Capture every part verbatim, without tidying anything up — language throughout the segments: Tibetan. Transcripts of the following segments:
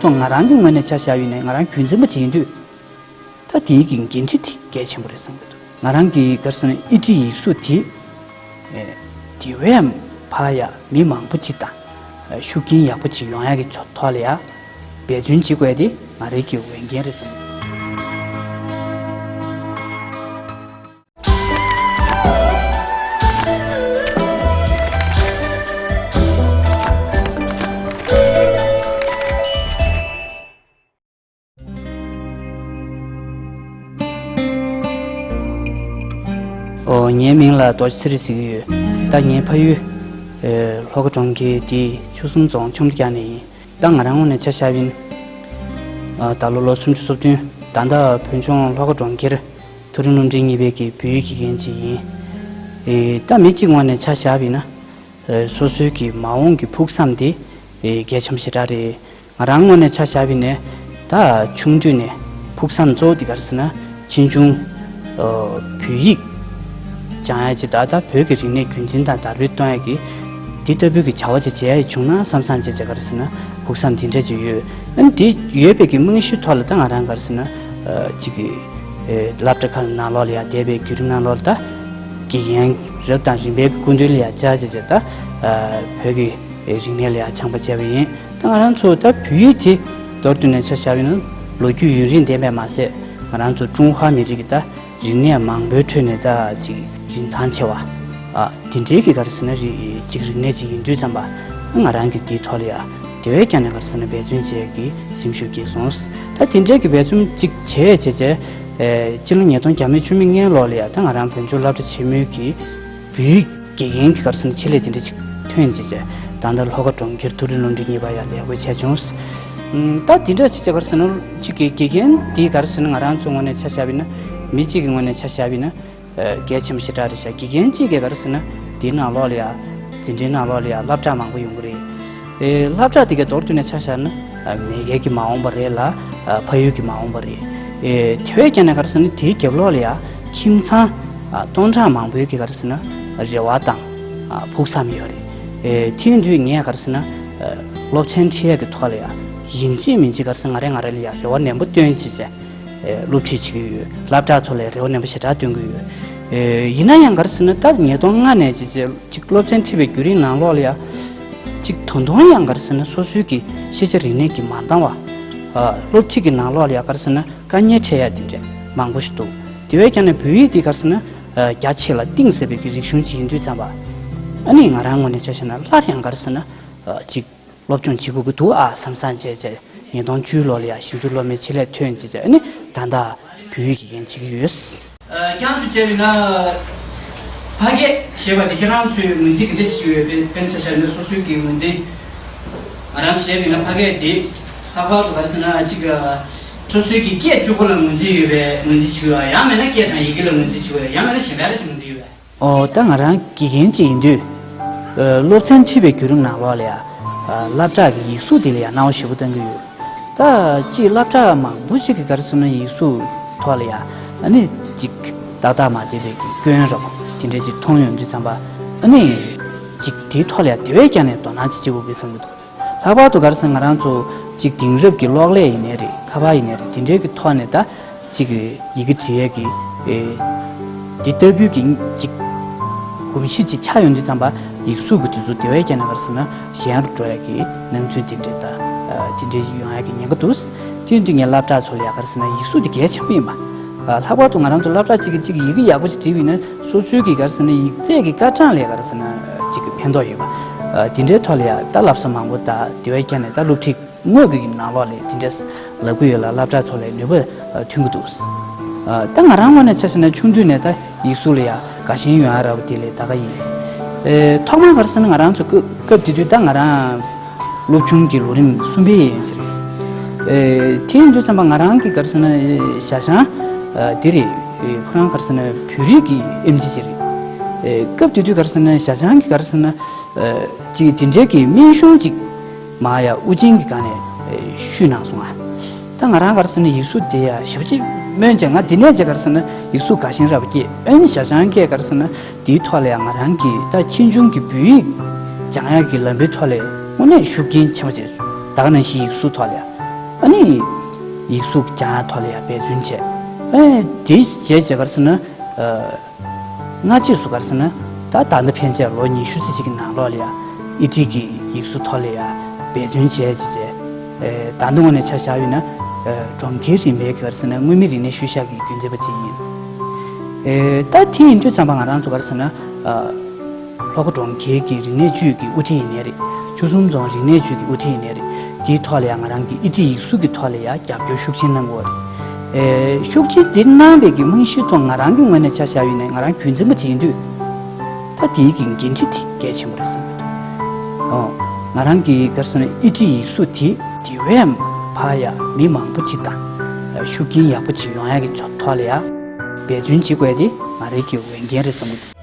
སོང་། ང་རང་གི་ངོས་ནས་ཆ་བཞག་པ་ཡིན་ན་ང་རང་རྒྱུན་འཛིན་པ་ཅིག་ཡིན་དུས། ད་དེའི་གི་འགན་འཁྲི་དེ་གལ་ཆེན་པོ་རེད་བསམ་གྱི་འདུག། ང་རང་གི་ག་རེ་ཟེར་ན་ཨི་ཊི་ཡིག་གཟུགས་དེ་ཨེ་དེ་བས་ཕར་ཡ་མི་མང་པོ་ཅིག་དང་ཨེ་ཤུགས་རྐྱེན་ཡག་པོ་ཅིག་ཡོང་ཡ་གི་ཐོག་ལ་ཡ་འབད་བརྩོན་བྱེད་དགོས་དེ་ང་རའི་གི་འོས་འགན་རེད་བསམ་གྱི་འདུག། ཨོ། ངའི་མིང་ལ་རྡོ་རྗེ་ཚེ་རིང་ཟེར་གྱི་ཡོད། ད་ངའི་ཕ་ཡུལ་ཨེ་ལྷོ་ཁ་གྲོང་ཁྱེར་དེ་ཆུ་གསུམ་རྫོང་ཆུ་མོ་རྒྱག་ནས་ཡིན། ད་ང་རང་ངོས་ནས་ཆ་བཞག་པ་ཡིན། ཨ་ད་ལོ་ལོ་སུམ་ཅུ་སོ་བདུན། ད་ལྟ་བོད་ལྗོངས་ལྷོ་ཁ་གྲོང་ཁྱེར་མཐོ་རིམ་སློབ་འབྲིང་གཉིས་པའི་གི་བོད་ཡིག་དགེ་རྒན་ཅིག་ཡིན། ཨེ་ད་མི་གཅིག་ངོས་ནས་ཆ་བཞག་པ་ཡིན་ན། ཨེ་སོ་སོའི་གི་མ་འོངས་ཀྱི་ཕུགས་བསམ་དེ་ཨེ་གལ་ཆེན་པོ་ཞེ་དྲག་རེད། ང་རང་ངོས་ནས་ཆ་བཞག་པ་ཡིན་ན་ད་ཆུང་དུས་ནས་ཕུགས་བསམ་གཙོ་བོ་དེ་ག་རེ་ཟེར་ན་ཕྱིས་འབྱུང་ཨ་བོད་ཡིག་སྦྱང་ཡ་ཅིག་ད་ད་བོད་ཀྱི་རིག་གནས་རྒྱུན་འཛིན་དང་དར་སྤེལ་གཏོང་ཡ་གི་འདི་ལྟ་བུའི་གི་བྱ་བ་ཅིག་བྱེད་ཡ་ཡི་བྱུང་ན་བསམ་བསམ་བྱས་བྱས་ག་རེ་ཟེར་ན་ཕུགས་བསམ་དེ་འདྲ་ཅིག་ཡོད། ཨ་ནི་དེ་ཡོད་པའི་གི་རྨང་གཞིའི་ཐོག་ལ་ད་ང་རང་ག་རེ་ཟེར་ན་ཨ་ཅིག་གི་ཨེ་སློབ་གྲྭ་ཁག་ནང་ལོགས་ལ་ཡ་བསྡད་པའི་བརྒྱུད་རིམ་ནང་ལོགས་ལ་ད་དགེ་རྒན་རབ་དང་རིམ་པའི་གི་སྐུ་མདུན་ལ་ཡ་བཅར་བྱས་བྱས་ད་ཨ་བོད་ཀྱི་རིག་གནས་ལ་ཡ་སྦྱངས་པ་བྱས་པ་ཡིན། ད་ང་རང་ཚོ་ད་བོད་ཡིག་དེ་མདོར་བསྡུས་ནས་ཆ་བཞག་པ་ཡིན་ན་ལོ་རྒྱུས་ཡུན་རིང་ལྡན་པས་མ་ཟད་ང་རང་ཚོ་ཀྲུང་ཧྭ་མི་རིགས་ཀྱི་ད་རིག་གནས་མང་པོའི་ཁྲོད་ནས་ད་ཅིག་རིན་ཐང་ཆེ་བ་ཨ་དེ་འདྲའི་གི་ག་རེ་ཟེར་ན་རིག་ཅིག་རིག་གནས་ཅིག་ཡིན་དུས་ཙམ་པ་ང་རང་གི་དེའི་ཐོག་ལ་ཡ་དེ་བས་ཀྱང་ནས་ག་རེ་ཟེར་ན་འབད་བརྩོན་བྱེད་ཀྱི་སེམས་ཤུགས་སྐྱེས་སོང་། ད་དེ་འདྲའི་གི་འབད་བརྩོན་ཅིག་བྱས་བྱས་བྱས་ཨེ་སྤྱི་ལོ་ཉིས་སྟོང་བརྒྱ་མེད་བཅུ་མེད་ལྔའི་ལོ་ལ་ཡ་ད་ང་རང་བོད་ལྗོངས་སློབ་གྲྭ་ཆེན་མོའི་གི་བོད་ཡིག་དགེ་རྒན་གྱི་ག་རེ་ཟེར་ན་ཆེད་ལས་དེ་འདྲ་ཅིག་ཐོན་བྱས་བྱས་ད་ལྟ་ལྷོ་ཁ་གྲོང་ཁྱེར་མཐོ་རིམ་སློབ་འབྲིང་གཉིས་པ་ཡ་ལས་བགོས་བྱས་བྱུང་། ད་དེ་འདྲ་ཅིག་བྱས་ག་རེ་ཟེར་ན་ཅིག་གི་དགེ་རྒན་དེ་ག་རེ་ཟེར་ན་ང་རང་ཚོ་ངོས་ནས་ཆ་བཞག་པ་ཡིན་ན་མི་གཅིག་གི་ངོས་ནས་ཆ་བཞག་པ་ཡིན་ན་ཨ་གལ་ཆེན་པོ་ཞེ་དྲག་རེད་ཤག། དགེ་རྒན་གཅིག་གིས་ག་རེ་ཟེར་ན་དེའི་ནང་ལོགས་ལ་ཡ་འཛིན་གྲྭའི་ནང་ལོགས་ལ་ཡ་སློབ་གྲྭ་མང་པོ་ཡོང་གི་རེད། ཨེ་སློབ་གྲྭ་དེ་གའི་མདོར་བསྡུས་ནས་ཆ་བཞག་ན་ཨ་མེས་རྒྱལ་གྱི་མ་འོངས་པ་རེད་ལ་ཨ་ཕ་ཡུལ་གྱི་མ་འོངས་པ་རེད། ཨེ་དེ་བས་ཀྱང་ནས་ག་རེ་ཟེར་ན་དེའི་རྒྱབ་ལོགས་ལ་ཡ་ཁྱིམ་ཚང་ཨ་སྟོང་ཕྲག་མང་པོའི་གི་ག་རེ་ཟེར་ན་རེ་བ་དང་ཨ་ཕུགས་བསམ་ཡོད་རེད། ཨེ་དེ་ཡིན་དུས་ངས་ག་རེ་ཟེར་ན་ཨ་སློབ་ཚན་ཁྲིད་ཡས་ཀྱི་ཐོག་ལ་ཡ་ཡིན་གཅིག་མིན་གཅིག་ག་རེ་ཟེར་ན་ང་རང་ང་རང་ལ་ཡ་རེ་བ་ནན་པོ་བཏོན་བྱས་བྱས། ཨེ་སློབ་ཁྲིད་བྱེད་ཀྱི་ཡོད། སློབ་གྲྭ་ཚོ་ལ་རེ་བ་ནན་པོ་ཞེ་དྲག་བཏོན་གྱི་ཡོད། ཨེ་ཡིན་ན་ཡང་ག་རེ་ཟེར་ན་ད་ཉིས་སྟོང་ལྔ་ནས་ཅིག་ཅིག་ཅིག་སློབ་ཚན་ཁྲིད་པའི་བརྒྱུད་རིམ་ནང་ལོགས་ལ་ཡ་ཅིག་ད་དུང་ཡང་ག་རེ་ཟེར་ན་སོ་སོའི་གི་ཤེས་བྱ་རིག་གནས་ཀྱི་མ་འདང་བ། ཨ་སློབ་ཁྲིད་ཀྱི་ནང་ལོགས་ལ་ཡ་ག་རེ་ཟེར་ན་དཀའ་ངལ་འཕྲད་ཡ་དེ་འདྲ་མང་པོ་ཞིག་འདུག། དེ་བས་ཀྱང་ནས་བོད་ཡིག་དེ་ག་རེ་ཟེར་ན་ཨ་རྒྱ་ཆེ་ལ་གཏིང་ཟབ་པའི་གི་རིག་གཞུང་ཅིག་ཡིན་དུས་ཙམ་པ། ཨ་ནི་ང་རང་ངོས་ནས་ཆ་བཞག་ན་སླར་ཡང་ག་རེ་ཟེར་ན་ཨ་ཅིག་སློབ་སྦྱོང་བྱེད་དགོས་ཀྱི་འདུག་ཨ་བསམ་བསམ་བྱས་བྱས་ཉིས་སྟོང་བཅུ་ལོ་ལ་ཡང་ཞིབ་འཇུག་སློབ་མའི་ཆེད་ལས་ཐོན་བྱས་བྱས་ཨ་ནི་ད་ལྟ་བོད་ཡིག་དགེ་རྒན་བྱེད་ཀྱི་ཡོད། ཨ་རྐྱང་དུ་བྱས་པ་ཡིན་ན་ཕ་སྐད་ཞེས་པ་དེ་ཁྱེད་རང་ཚོའི་ངོས་འཛིན་ག་འདྲ་ཞིག་ཡོད་པའི་དཔེར་ན་ཆ་བཞག་ན་སོ་སོའི་གི་ངོས་འཛིན་ང་རང་བྱས་པ་ཡིན་ན་ཕ་སྐད་དེ་ལྷག་པར་དུ་ག་རེ་ཟེར་ན་གཅིག་སོ་སོའི་གི་སྐད་སྤྱོད་སྒོ་ལ་ངོས་འཛིན་ཡོད་པའི་ངོས་འཛིན་བྱེད་ཀྱི་ཡོད་ཡང་མིན་ན་སྐད་དང་ཡི་གེ་ལ་ངོས་འཛིན་བྱེད་ཀྱི་ཡོད་ཡང་མིན་ན་གཞན་པ་ལ་ངོས་འཛིན་ཡོད་པས། ཨོ་ད་ང་རང་དགེ་རྒན་ཅིག་ཡིན་དུས། ཨ་སློབ་ཚན་ཁྲིད་པའི་བརྒྱུད་རིམ་ནང་ལོགས་ལ་ཡ། ཨ་སློབ་གྲྭ་གི་ཡིག་གཟུགས་དེ་ལ་ཡ་སྣང་བ་ཞེ་པོ་གཏོང་གི་ཡོད། ད་ཅིག་སློབ་གྲྭ་མང་པོ་ཞིག་གི་ག་རེ་ཟེར་ན་ཡིག་གཟུགས་ཐོག་ལ་ཡ། ཨ་ནི་ཅིག་ཏག་ཏག་མ་བསྡད་པའི་གི་སྐྱོན་རོ་དེ་འདྲས་ཅིག་མཐོང་ཡོང་དུས་ཙམ་པ། ཨ་ནི་ཅིག་དེའི་ཐོག་ལ་ཡ་དེ་བས་ཀྱང་ནས་དོ་སྣང་ཅིག་བྱེད་དགོས་ཀྱི་བསམ་གྱི་འདུག། ལྷག་པར་དུ་ག་རེ་ཟེར་ང་རང་ཚོ་གཅིག་དེང་རབས་ཀྱི་གློག་ཀླད་ཡིན་ནའི་རེད། ཁ་པར་ཡིན་ནའི་རེད། དེ་འདྲའི་གི་ཐོག་ནས་ད་གཅིག་གི་ཡི་གེ་འབྲི་ཡས་ཀྱི་ཨེ་འདི་ལྟ་བུའི་གི་གཅིག་གོམས་གཤིས་ཅིག་ཆགས་ཡོང་དུས་ཙམ་པ་ཡིག་གཟུགས་ཀྱི་དུས་ཚོད་དེ་བས་ཀྱང་ན་ག་རེ་ཟེར་ན་ཞན་རུ་འགྲོ་ཡས་ཀྱི་སྣང་ཚུལ་དེ་འདྲའི་ད་ཨ་དེ་འདྲའི་ཞིག་ཡོང་ཡས་ཀྱི་ཉེན་ཁ་འདུག། དེ་ཡིན་དུས་ངས་སློབ་གྲྭ་ཚོ་ལ་ཡ་ག་རེ་ཟེར་ན་ཡིག་གཟུགས་དེ་གལ་ཆེན་པོ་ཡིན་པ། ཨ་ལྷག་པར་དུ་ང་རང་ཚོ་སློབ་གྲྭ་གཅིག་གིས་གཅིག་ཡི་གེ་ཡག་པོ་ཞིག་བྲིས་པ་ཡིན་ན་སོ་སོའི་གི་ག་རེ་ཟེར་ན་ཡིག་ཚད་ཀྱི་སྐར་གྲངས་ལ་ག་རེ་ཟེར་ན་གཅིག་གི་ཕན་ཐོགས་ཡོད་པ། ཨ་དེ་འདྲའི་ཐོག་ལ་ཡ་ད་བསླབ་ས་མང་པོ་དང་དེ་བས་ཀྱང་ནས་ད་སློབ་ཁྲིད་དངོས་ཀྱི་ནང་ལོགས་ལ་དེ་འདྲས་ལབ་ཀྱི་ཡོད་ལ་སློབ་གྲྭ་ཚོ་ལ་ནུས་པ་ཐོན་གྱི་འདུག། ཨ་ད་ང་རང་ངོས་ནས་ཆ་བཞག་ན་ཆུང་དུས་ནས་ད་ཡིག་གཟུགས་ལ་ཡ་དགའ་ཞེན་ཡོད་ཨ་ར་བ་དེ་ལས་ད་ག་ཡིན། ཨེ་ཐོག་མར་ག་རེ་ཟེར་ན་ང་རང་ཚོ་སྐབས་སྐབས་དེ་དུས་ད་ང་རང་སློབ་ཆུང་གི་ལོ་རིམ་གསུམ་པའི་ཡན་ཆད་རེད། ཨེ་དེ་ཡིན་དུས་ཙམ་པ་ང་རང་གི་ག་རེ་ཟེར་ན་ཨེ་ཞང་ཞང་ཨ་དེ་རེད། ཨེ་ཁོ་རང་ག་རེ་ཟེར་ན་བོད་རིགས་ཀྱི་ཨེམ་ཆི་ཅིག་རེད། ཨེ་སྐབས་དེ་དུས་ག་རེ་ཟེར་ན་ཞང་ཞང་གི་ག་རེ་ཟེར་ན་ཨེ་ཅིག་དེ་འདྲའི་གི་སྨན་གཞུང་ཅིག་མ་ཡ་དབུ་ཅན་གྱི་སྒང་ནས་ཨེ་ཞུས་གནང་སོང་ང་། ད་ང་རང་ག་རེ་ཟེར་ན་ཡིག་གཟུགས་དེ་ཡ་ཞེ་པོ་ཅིག་སྨོན་བྱས་ང་དེ་ནས་ཅིག་ག་རེ་ཟེར་ན་ཡིག་གཟུགས་དགའ་ཞེན་རབ་སྐྱེས། ཨ་ནི་ཞང་ཞང་གིས་ག་རེ་ཟེར་ན་དེའི་ཐོག་ལ་ཡང་ང་རང་གིས་ད་ཆེ་ཆུང་གི་བོད་ཡིག་སྦྱང་ཡག་གི་ལམ་བུའི་ཐོག་ལ་དངོས་གནས་ཤུགས་རྐྱེན་ཆེན་པོ་བྱས། ད་ག་ནང་བཞིན་ཡིག་གཟུགས་ཐོག་ལ་ཡང་ ཨ་ནི་ཡིག་གཟུགས་སྦྱང་ཡ་ཐོག་ལ་ཡང་འབད་བརྩོན་བྱས། ཨེ་དེ་བྱས་བྱས་ག་རེ་ཟེར་ན། ཨ། སྔ་རྗེས་སུ་ག་རེ་ཟེར་ན། ད་ད་ལྟ་ཕན་ཆད་ལོ་ཉི་ཤུ་ཙམ་ཅིག་གི་ནང་ལོགས་ལ་ཡང་ཨི་ཊི་གི་ཡིག་གཟུགས་ཐོག་ལ་ཡང་འབད་བརྩོན་བྱས་བྱས་བྱས། ཨེ་ད་ལྟ་དངོས་གནས་ཆ་བཞག་ཡོད་ན། ཨེ་གྲོང་ཁྱེར་རིམ་པའི་ག་རེ་ཟེར་ན་མངོན་མིན་རིག་གནས་ཤུལ་བཞག་གི་རྒྱུན་འཛིན་པ་ཅིག་ཡིན། ཨེ་ད་དེ་ཡིན་དུས་ཙམ་པ་ང་རང་ཚོ་ག་རེ་ཟེར་ན། ཨ། ལྷོ་ཁ་གྲོང་ཁྱེར་གྱི་རིག་གནས་ཅུས་ཀྱི་དབུ་ཁྲིད་ཡིན་ནའི་རེད། ཆུ་གསུམ་རྫོང་རིག་གནས་ཅུས་ཀྱི་དབུ་ཁྲིད་ཡིན་ནའི་རེད། དེའི་ཐོག་ལ་ཡང་ང་རང་གིས་ཨི་ཊི་ཡིག་གཟུགས་ཀྱི་ཐོག་ལ་ཡང་རྒྱབ་སྐྱོར་ཤུགས་ཆེན་གནང་དགོས་རེད། ཨེ་ཤུགས་ཆེན་འདི་གནང་བའི་གི་རྨང་གཞིའི་ཐོག་ང་རང་གི་ངོས་ནས་ཆ་བཞག་ཡོད་ནའི་ང་རང་རྒྱུན་འཛིན་པ་ཅིག་ཡིན་དུས། ད་དེའི་གི་འགན་འཁྲི་དེ་གལ་ཆེན་པོ་རེད་བསམ་གྱི་འདུག་ཨོ། ང་རང་གིས་ག་རེ་ཟེར་ན་ཨི་ཊི་ཡིག་གཟུགས་དེ་དེ་བས་ཕར་ཡང་མི་མང་པོ་ཅིག་དང་ཤུགས་རྐྱེན་ཡག་པོ་ཅིག་ཡོང་ཡ་གི་ཐོག་ལ་ཡང་འབད་བརྩོན་བྱེད་དགོས་དེ་ང་རང་གི་འོས་འགན་རེད་བསམ་གྱི་འདུག་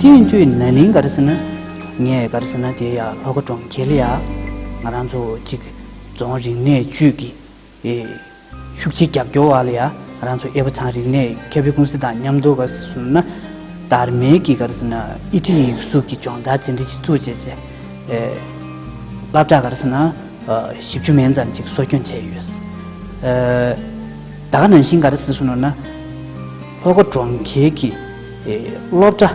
དེ་ཡིན་དུས་ན་ནིང་ག་རེ་ཟེར་ན། ངས་ག་རེ་ཟེར་ན་དེ་ཡ་ལྷོ་ཁ་གྲོང་ཁྱེར་ལ་ཡ་ང་རང་ཚོ་གཅིག་རྫོང་རིག་གནས་ཅུས་ཀྱི་ཨེ་ཤུགས་ཆེ་རྒྱབ་སྐྱོར་བ་ལ་ཡ་ང་རང་ཚོ་ཨེ་བོ་ཚང་རིག་གནས་ཁེ་ཕན་ཀུང་སི་དང་མཉམ་དུ་ག་རེ་ཟེར་ན་དར་མའི་གི་ག་རེ་ཟེར་ན་ཨི་ཊི་ལི་ཡིག་གཟུགས་ཀྱི་སྦྱོང་བརྡར་འཛིན་གྲྭ་ཅིག་བཙུགས་བྱས་བྱས་ཨེ་སློབ་གྲྭ་ག་རེ་ཟེར་ན། བཞི་བཅུ་མན་ཙམ་ཅིག་གསོ་སྐྱོང་བྱས་ཡོད། ད་ག་ནང་བཞིན་ག་རེ་ཟེར་སོང་ན། ལྷོ་ཁ་གྲོང་ཁྱེར་གྱི་སློབ་གྲྭ་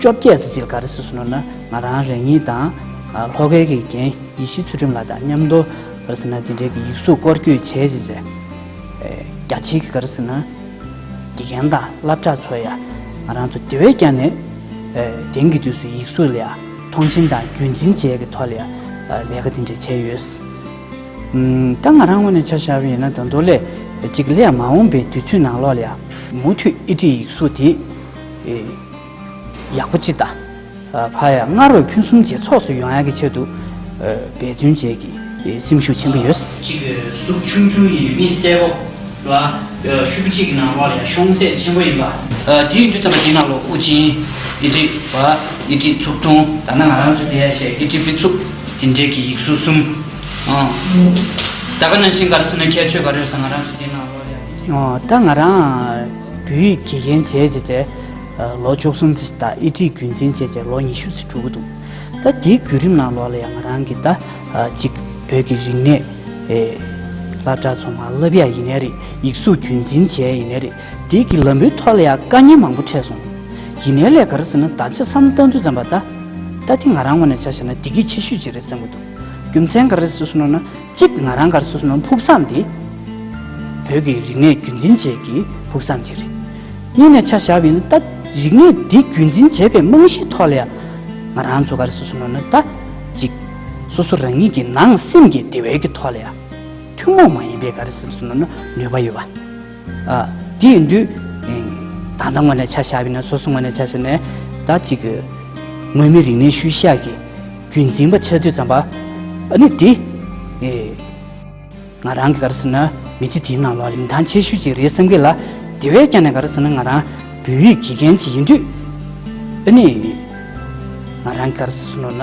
བཅོ་བརྒྱད་ཙམ་ཅིག་ག་རེ་ཟེར་སོང་ན་ང་རང་རང་ཉིད་དང་ལྷོ་ཁའི་གི་རྒན་ཡེ་ཤེས་ཚུལ་ཁྲིམས་ལགས་དང་མཉམ་དུ་ག་རེ་ཟེར་ན་དེ་འདྲའི་གི་ཡིག་གཟུགས་སྐོར་སྐྱོད་བྱས་བྱས་བྱས། རྒྱ་ཆེའི་གི་ག་རེ་ཟེར་ན། དགེ་རྒན་དང་སློབ་གྲྭ་ཚོ་ཡ་ང་རང་ཚོ་དེ་བས་ཀྱང་ནས་དེང་གི་དུས་སུ་ཡིག་གཟུགས་ལ་ཡ་མཐོང་ཆེན་དང་རྒྱུན་འཛིན་བྱེད་ཀྱི་ཐོག་ལ་ཡ་ལས་ཀ་དེ་འདྲ་བྱས་ཡོད། ད་ང་རང་ངོས་ནས་ཆ་བཞག་པ་ཡིན་ན་ད་དུང་ལས་གཅིག་ལས་མ་འོངས་པའི་དུས་ཚོད་ནང་ལོགས་ལ་ཡ་མུ་མཐུད་ཨི་ཊི་ཡིག་གཟུགས་དེ་ཡག་པོ་ཅིག་དང་། ཕ་ཡ་སྔར་བས་ཕུན་སུམ་ཇེ་ཚོགས་སུ་ཡོང་ཡག་གི་ཆེད་དུ་འབད་བརྩོན་བྱེད་ཀྱི་སེམས་ཤུགས་ཆེན་པོ་ཡོད། གཅིག་གཟུགས་ཆུང་ཆུང་ཡིན་མི་གསལ་པོ་ལ་ཤུག་གཅིག་གི་ནང་ལོགས་ལ་ཡང་ཤོང་ཚད་ཆེན་པོ་ཡིན་པ། དེ་ཡིན་དུས་ཙམ་པ་དེའི་ནང་ལོགས་དབུ་ཅན་ཨི་ཊི་བ་ཨི་ཊི་ཚུགས་དྲུང་ད་ནང་ང་རང་ཚོ་དེ་ཡ་བཤད་ཨི་ཊི་པི་ཚུགས་དེ་འདྲའི་གི་ཡིག་གཟུགས་གསུམ། ད་ག་ནང་བཞིན་ག་རེ་ཟེར་ན་ཁྱད་ཆོས་ག་རེ་ཡོད་ས་ང་རང་ཚོ་དེའི་ནང་ལོགས་ལ་ཡང་། ད་ང་རང་བོད་ཡིག་དགེ་རྒན་བྱས་བྱས་བྱས། ལོ་བཅུ་གསུམ་ཙམ་དང་ཨི་ཊི་རྒྱུན་འཛིན་བྱས་བྱས་ལོ་ཉི་ཤུ་ཙམ་འགྲོ་གི་འདུག་ད་དེའི་བརྒྱུད་རིམ་ནང་ལོགས་ལ་ཡང་ང་རང་གིས་ད་གཅིག་བོད་ཀྱི་རིག་གནས་སློབ་གྲྭ་ཚོ་མར་བསླབ་ཡ་ཡིན་ནའི་རེད། ཡིག་གཟུགས་རྒྱུན་འཛིན་བྱས་ཡིན་ནའི་རེད། དེའི་གི་ལམ་བུའི་ཐོག་ལ་ཡང་དཀའ་ངལ་མང་པོ་འཕྲད་སོང་། ཡིན་ནའི་ལས་ག་རེ་ཟེར་ན་ད་ཆ་བསམ་བཏང་དུས་ཙམ་པ་ད་ད་དེ་ང་རང་ངོས་ནས་ཆ་བཞག་ན་བདེ་སྐྱིད་ཆེ་ཤོས་ཅིག་རེད་བསམ་གི་འདུག་རྒྱུ་མཚན་ག་རེ་ཟེར་སོང་ན། གཅིག་ང་རང་ག་རེ་ཟེར་སོང་ན་ཕུགས་བསམ་དེ་བོད་ཀྱི་རིག་གནས་རྒྱུན་འཛིན་བྱེད་ཀྱི་ཕུགས་བསམ་ཅིག་རེད། གཉིས་ནས་ཆ་བཞག་པ་ཡིན་ན་ད་རིག་གནས་འདི་རྒྱུན་འཛིན་བྱེད་པའི་རྨང་གཞིའི་ཐོག་ལ་ཡང་ང་རང་ཚོ་ག་རེ་ཟེར་སོང་ན་ད་གཅིག་སོ་སོ་རང་ཉིད་ཀྱི་ནང་སེམས་ཀྱི་བདེ་བའི་གི་ཐོག་ལ་ཡང་ཐུན་མོང་མ་ཡིན་པའི་ག་རེ་ཟེར་སོང་ན་ནུས་པ་ཡོད་པ། ཨ། དེ་ཡིན་དུས། ད་ལྟ་ངོས་ནས་ཆ་བཞག་པ་ཡིན་ན་སོ་སོ་ངོས་ནས་ཆ་བཞག་ནས་ད་གཅིག་གི་མངོན་མིན་རིག་གནས་ཤུལ་བཞག་གི་རྒྱུན་འཛིན་པ་ཆགས་དུས་ཙམ་པ། ཨ་ནི་དེ། ཨེ། ང་རང་གི་ག་རེ་ཟེར་ན་མི་ཚེ་དེའི་ནང་ལ་རིན་ཐང་ཆེ་ཤོས་ཅིག་རེད་བསམ་གི་ལ། དེ་བས་ཀྱང་ནས་ག་རེ་ཟེར་ན་ང་རང་བོད་ཡིག་དགེ་རྒན་ཅིག་ཡིན་དུས། ཨ་ནི། ང་རང་གི་ག་རེ་ཟེར་ན་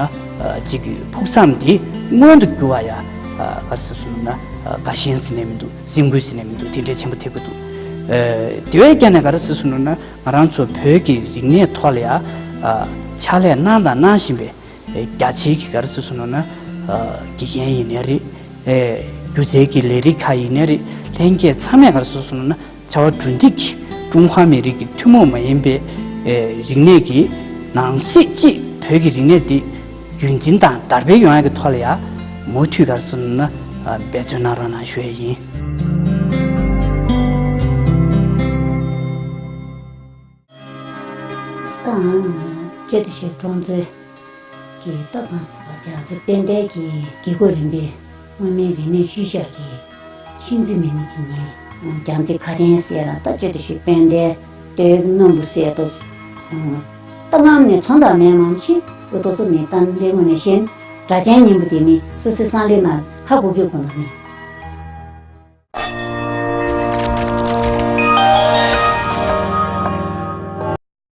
གཅིག་གི་ཕུགས་བསམ་དེ་མངོན་དུ་འགྱུར་བ་ཡ། ག་རེ་ཟེར་ན་དགའ་ཞེན་ཟེར་ནས་མི་འདུག་སེམས་འགུལ་ཟེར་ནས་མི་འདུག་དེ་འདྲའི་ཆེན་པོ་ཐེབས་ཀྱི་འདུག་ཨ། དེ་བས་ཀྱང་ནས་ག་རེ་ཟེར་སོང་ན་ང་རང་ཚོ་བོད་ཀྱི་རིག་གནས་ཐོག་ལ་ཡ། ཨ། ཕྱག་ལས་གནང་དང་གནང་བཞིན་པའི་རྒྱ་ཆེའི་གི་ག་རེ་ཟེར་སོང་ན། ཨ། དགེ་རྒན་ཡིན་ནའི་རེད། ཨེ། སྒྱུ་རྩལ་གྱི་ལས་རིགས་ཁག་ཡིན་ནའི་རེད། ལྷན་རྒྱས་ཚང་མས་ག་རེ་ཟེར་སོང་ན་བྱ་བ་གྲུབ་འདེགས་ཀྱི་ཀྲུང་ཧྭ་མི་རིགས་ཀྱི་ཐུན་མོང་མ་ཡིན་པའི། ཨེ། རིག་གནས་ཀྱི་ནང་གསེས་གཅིག་བོད་ཀྱི་རིག་གནས་འདི། རྒྱུན་འཛིན་དང་དར་སྤེལ་ཡོང་ཡག་གི་ཐོག་ལ་ཡང་མུ་མཐུད་ག་རེ་ཟེར་ན་འབད་བརྩོན་གནང་རོགས་གནང་ཞུ་ཡས་ཡིན། ཏང་སྤྱི་འཐུས་ཤིག་གྲོང་ཚོའི་གི་ཏོག་ཁང་སུ་བ་རྒྱ་ཚོ་དཔལ་ལྡན་གྱི་དགེ་སྐོས་རིམ་པའི་མངོན་མིན་རིག་གནས་ཤུལ་བཞག་གི་ཤིང་རྩི་མི་ནི་ཅི་ཉིན་རྒྱ་མཚོའི་ཁ་རྟེན་ཟེར་ར་ད་སྤྱི་འཐུས་ཤིག་དཔལ་ལྡན་སྟོད་སྣམ་བུ་ཟེར་དོ། ད་སྔ་མ་ནས་ཚོང་དང་མེད་མང་ཆེ་འུ་ཏོ་ཚོ་མི་ཏང་ལས་ངོ་ནས་ཤེས། སྒྲ་གཅན་སྙན་པོ་དེ་མི་སོ་སོའི་སང་ལེ་ན་ཧ་གོ་གི་གོ་ན་མི་